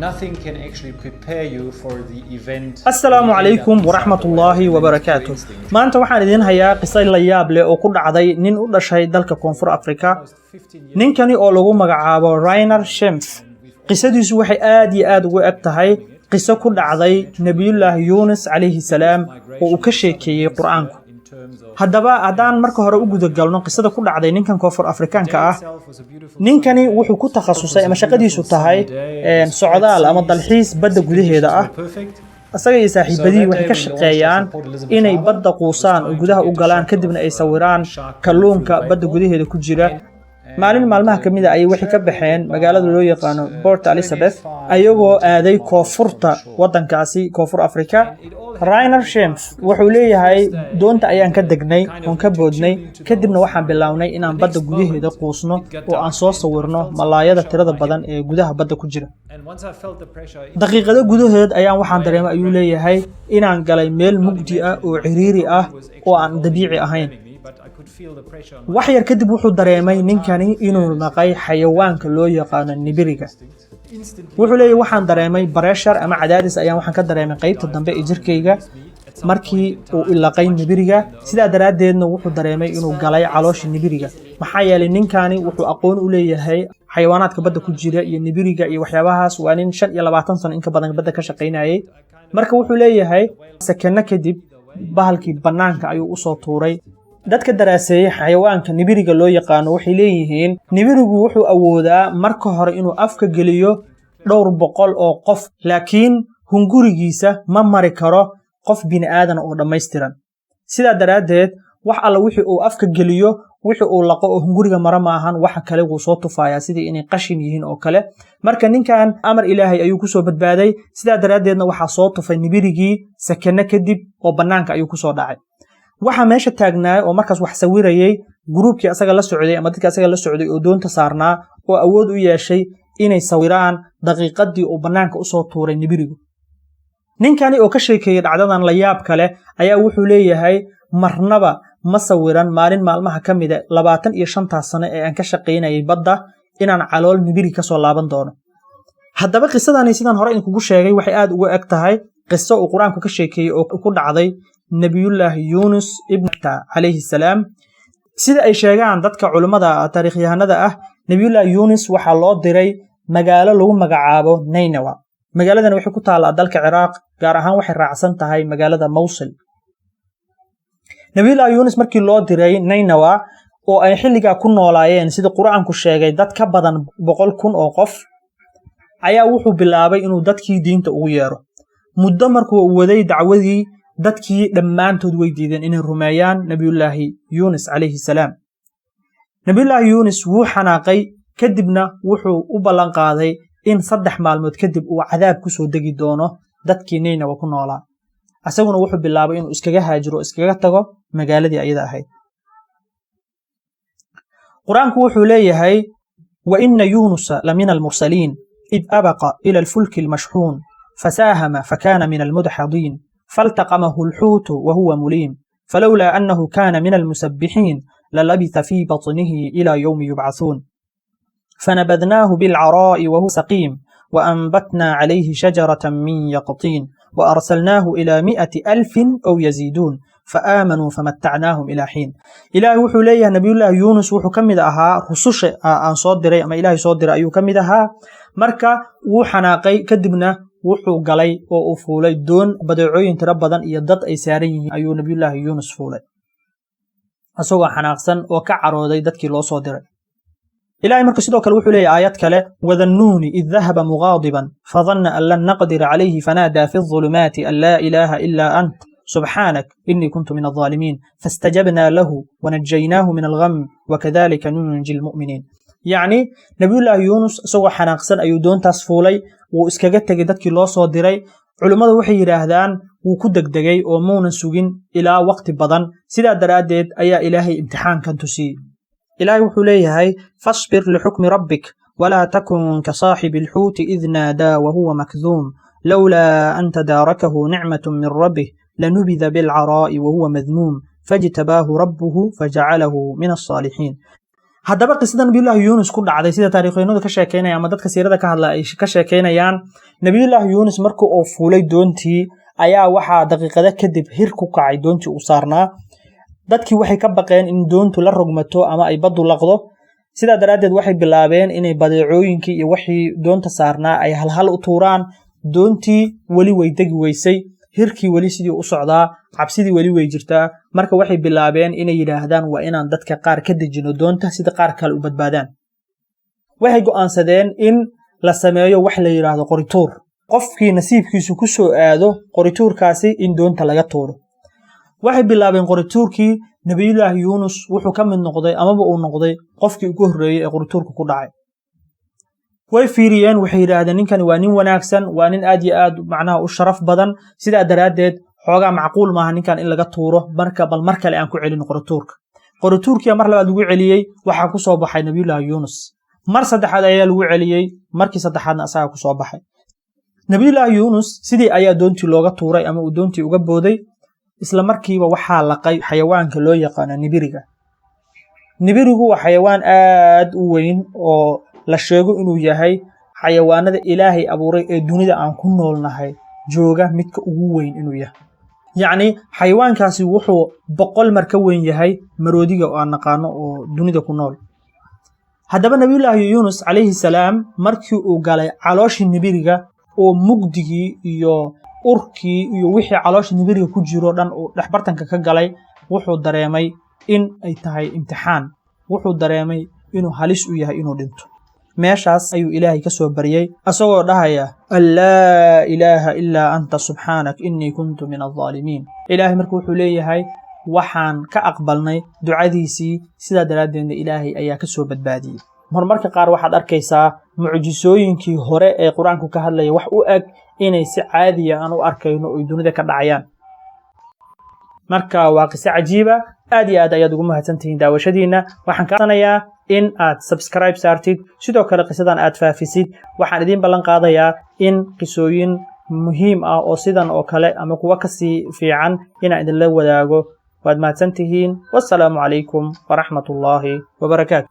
Nothing can actually prepare you for the event. Asalaamu calaykum waraxmatullaahi wabarakaatu. Maanta waxaan idiin hayaa qiso la yaab leh oo ku dhacday nin u dhashay dalka Koonfur Afrika, ninkani oo lagu magacaabo Rainer Schempf. Qisadiisu waxay aad iyo aad ugu eg tahay qiso ku dhacday Nebiyullaahi Yuunus calayhi salaam oo uu ka sheekeeyey Qur-aanku. Haddaba, haddaan marka hore u gudagalno qisada ku dhacday ninkan Koonfur Afrikaanka ah, ninkani wuxuu ku takhasusay ama shaqadiisu tahay socdaal ama dalxiis badda gudaheeda ah. Isaga iyo saaxiibadihii waxay ka shaqeeyaan inay badda quusaan oo gudaha u galaan, kadibna ay sawiraan kalluunka badda gudaheeda ku jira. Maalin maalmaha ka mid a ayay waxay ka baxeen magaalada loo yaqaano Port Elizabeth, ayagoo aaday koonfurta waddankaasi Koonfur Africa. Rainer Schempf wuxuu leeyahay, doonta ayaan ka degnay oon ka boodnay, kadibna waxaan bilownay inaan badda gudaheeda quusno oo aan soo sawirno malaayada tirada badan ee gudaha badda ku jira. Daqiiqado gudahood ayaan waxaan dareemay, ayuu leeyahay, inaan galay meel mugdi ah oo ciriiri ah oo aan dabiici ahayn. Wax yar kadib wuxuu dareemay ninkani inuu naqay xayawaanka loo yaqaano nibiriga. Wuxuu leeyahay, waxaan dareemay pressure ama cadaadis ayaan waxaan ka dareemay qaybta dambe ee jirkayga markii uu ilaqay nibiriga. Sidaa daraaddeedna wuxuu dareemay inuu galay caloosha nibiriga, maxaa yeelay ninkani wuxuu aqoon u leeyahay xayawaanaadka badda ku jira iyo nibiriga iyo waxyaabahaas. Waa nin 25 sano in ka badan badda ka shaqaynayay. Marka wuxuu leeyahay, sakano kadib bahalkii bannaanka ayuu usoo tuuray. Dadka daraaseeyey xayawaanka nibiriga loo yaqaano waxay leeyihiin, nibirigu wuxuu awoodaa marka hore inuu afka geliyo dhowr boqol oo qof, laakiin hungurigiisa ma mari karo qof bini aadan oo dhammaystiran. Sidaa daraaddeed, wax alla wixii uu afka geliyo, wixii uu laqo oo hunguriga mara maahan, waxa kale wuu soo tufayaa sidii inay qashin yihiin oo kale. Marka ninkan amar Ilaahay ayuu kusoo badbaaday. Sidaa daraaddeedna waxaa soo tufay nibirigii sakano kadib oo bannaanka ayuu kusoo dhacay. Waxaa meesha taagnaay oo markaas wax sawirayay groupkii asaga la socday ama dadkii asaga la socday oo doonta saarnaa oo awood u yeeshay inay sawiraan daqiiqadii uu bannaanka usoo tuuray nibirigu. Ninkani oo ka sheekeeyey dhacdadan la yaab kale ayaa wuxuu leeyahay, marnaba ma sawiran maalin maalmaha ka mida 25-taas sano ee aan ka shaqaynayay badda inaan calool nibiri kasoo laaban doono. Haddaba, qisadani sidaan hore idinkugu sheegay waxay aad uga eg tahay qiso uu Qur-aanku ka sheekeeyey oo ku dhacday Nebiyullaahi Yuunus ibn calayhi salaam. Sida ay sheegaan dadka culimmada taariikhyahanada ah, Nebiyullaahi Yuunus waxaa loo diray magaalo lagu magacaabo Nainawa. Magaaladan waxay ku taallaa dalka Ciraaq, gaar ahaan waxay raacsan tahay magaalada Mawsil. Nebiyullaahi Yuunus markii loo diray Nainawa oo ay xilligaa ku noolaayeen, sida Qur-aanku sheegay, dad ka badan 100,000 oo qof, ayaa wuxuu bilaabay inuu dadkii diinta ugu yeero. Muddo markuu waday dacwadii, dadkii dhammaantood way diideen inay rumeeyaan Nebiyullaahi Yuunus calayhi salaam. Nebiyullaahi Yuunus wuu xanaaqay, kadibna wuxuu u ballan qaaday in 3 maalmood kadib uu cadaab kusoo degi doono dadkii Nainawa ku noolaa. Isaguna wuxuu bilaabay inuu iskaga haajiro, iskaga tago magaaladii ayada ahayd. Qur-aanku wuxuu leeyahay: وإن يونس لمن المرسلين إذ أبق إلى الفلك المشحون فساهم فكان من المدحضين فالتقمه الحوت وهو مليم فلولا أنه كان من المسبحين للبث في بطنه إلى يوم يبعثون فنبذناه بالعراء وهو سقيم وأنبتنا عليه شجرة من يقطين وأرسلناه إلى 100,000 أو يزيدون فآمنوا فمتعناهم إلى حين. Ilaahay wuxuu leeyahay, Nabiyullaahi Yuunus wuxuu ka mid ahaa rususha aan soo diray ama Ilaahay soo diray ayuu ka mid ahaa. Marka wuu xanaaqay, kadibna wuxuu galay oo uu fuulay doon badeecooyin tiro badan iyo dad ay saaran yihiin ayuu Nabiyullaahi Yuunus fuulay, isagoo xanaaqsan oo ka carooday dadkii loo soo diray. Ilahay marka sidoo kale wuxuu leeyahay aayad kale: وذا النون إذ ذهب مغاضبا فظن أن لن نقدر عليه فنادى في الظلمات أن لا إله إلا أنت سبحانك إني كنت من الظالمين فاستجبنا له ونجيناه من الغم وكذلك ننجي المؤمنين. Yacni, Nabiyullaahi Yuunus isagoo xanaaqsan ayuu doontaas fuulay, wuu iskaga tegay dadkii loo soo diray. Culimmadu waxay yidhaahdaan, wuu ku degdegay oo muunan sugin ilaa waqti badan. Sidaa daraaddeed ayaa Ilaahay imtixaankan tusiyey. Ilaahay wuxuu leeyahay: فاصبر لحكم ربك ولا تكن كصاحب الحوت إذ نادى وهو مكظوم لولا أن تداركه نعمة من ربه لنبذ بالعراء وهو مذموم فاجتباه ربه فجعله من الصالحين. Haddaba, qisada Nabiyullaahi Yuunus ku dhacday, sida taariikhyinadu ka sheekeynaya ama dadka siirada ka hadla ay ka sheekeynayaan, Nabiyullaahi Yuunus marka uu fuulay doontii ayaa waxaa daqiiqado kadib hir ku kacay doontii uu saarnaa. Dadkii waxay ka baqeen in doontu la rogmato ama ay baddu laqdo. Sidaa daraaddeed waxay bilaabeen inay badeecooyinkii iyo wixii doonta saarnaa ay halhal u tuuraan. Doontii weli way degi weysay, hirkii weli sidii u socdaa, cabsidii weli way jirtaa. Marka waxay bilaabeen inay yidhaahdaan, waa inaan dadka qaar ka dejino doonta sida qaar kale u badbaadaan. Waxay go'aansadeen in la sameeyo wax la yidhaahdo qorituur. Qofkii nasiibkiisu ku soo aado qorituurkaasi in doonta laga tuuro. Waxay bilaabeen qorituurkii. Nabiyullaahi Yuunus wuxuu ka mid noqday amaba uu noqday qofkii ugu horreeyey ee qorituurka ku dhacay. Way fiiriyeen, waxay yidhaahdeen, ninkani waa nin wanaagsan, waa nin aad iyo aad macnaha u sharaf badan. Sidaa daraaddeed xoogaa macquul maaha ninkan in laga tuuro. Marka bal mar kale aan ku celin qorituurka. Qorituurkiya mar labaad lagu celiyey, waxaa ku soo baxay Nabiyullaahi Yuunus. Mar saddexaad ayaa lagu celiyey, markii saddexaadna asagaa ku soo baxay Nabiyullaahi Yuunus. Sidii ayaa doontii looga tuuray ama uu doontii uga booday. Isla markiiba waxaa laqay xayawaanka loo yaqaano nibiriga. Nibirigu waa xayawaan aad u weyn oo la sheego inuu yahay xayawaanada Ilaahay abuuray ee dunida aan ku noolnahay jooga midka ugu weyn inuu yahay. Yacni, xayawaankaasi wuxuu 100 mar ka weyn yahay maroodiga oo aan naqaano oo dunida ku nool. Haddaba, Nabiyullaahi Yuunus calayhi salaam markii uu galay calooshii nibiriga oo mugdigii iyo urkii iyo wixii caloosha nibiriga ku jiro dhan uu dhexbartanka ka galay, wuxuu dareemay in ay tahay imtixaan. Wuxuu dareemay inuu halis u yahay inuu dhinto. Meeshaas ayuu Ilaahay ka soo baryey asagoo dhahaya, "An laa ilaaha illaa anta, subxaanak, innii kuntu min aldaalimiin." Ilaahay marka wuxuu leeyahay, waxaan ka aqbalnay ducadiisii. Sidaa daraaddeedna Ilaahay ayaa ka soo badbaadiyey. Marmarka qaar waxaad arkaysaa mucjisooyinkii hore ee Qur-aanku ka hadlaya wax u eg inay si caadiya aan u arkayno oy dunida ka dhacayaan. Marka waa qiso cajiiba. Aad iyo aad ayaad ugu mahadsantihiin daawashadiinna. Waxaan kaasanayaa in aad subscribe saartid, sidoo kale qisadan aad faafisid. Waxaan idiin ballan qaadayaa in qisooyin muhiim ah oo sidan oo kale ama kuwa kasii fiican inaan idinla wadaago. Waad mahadsantihiin. Wassalaamu calaykum waraxmatullaahi wabarakaatu.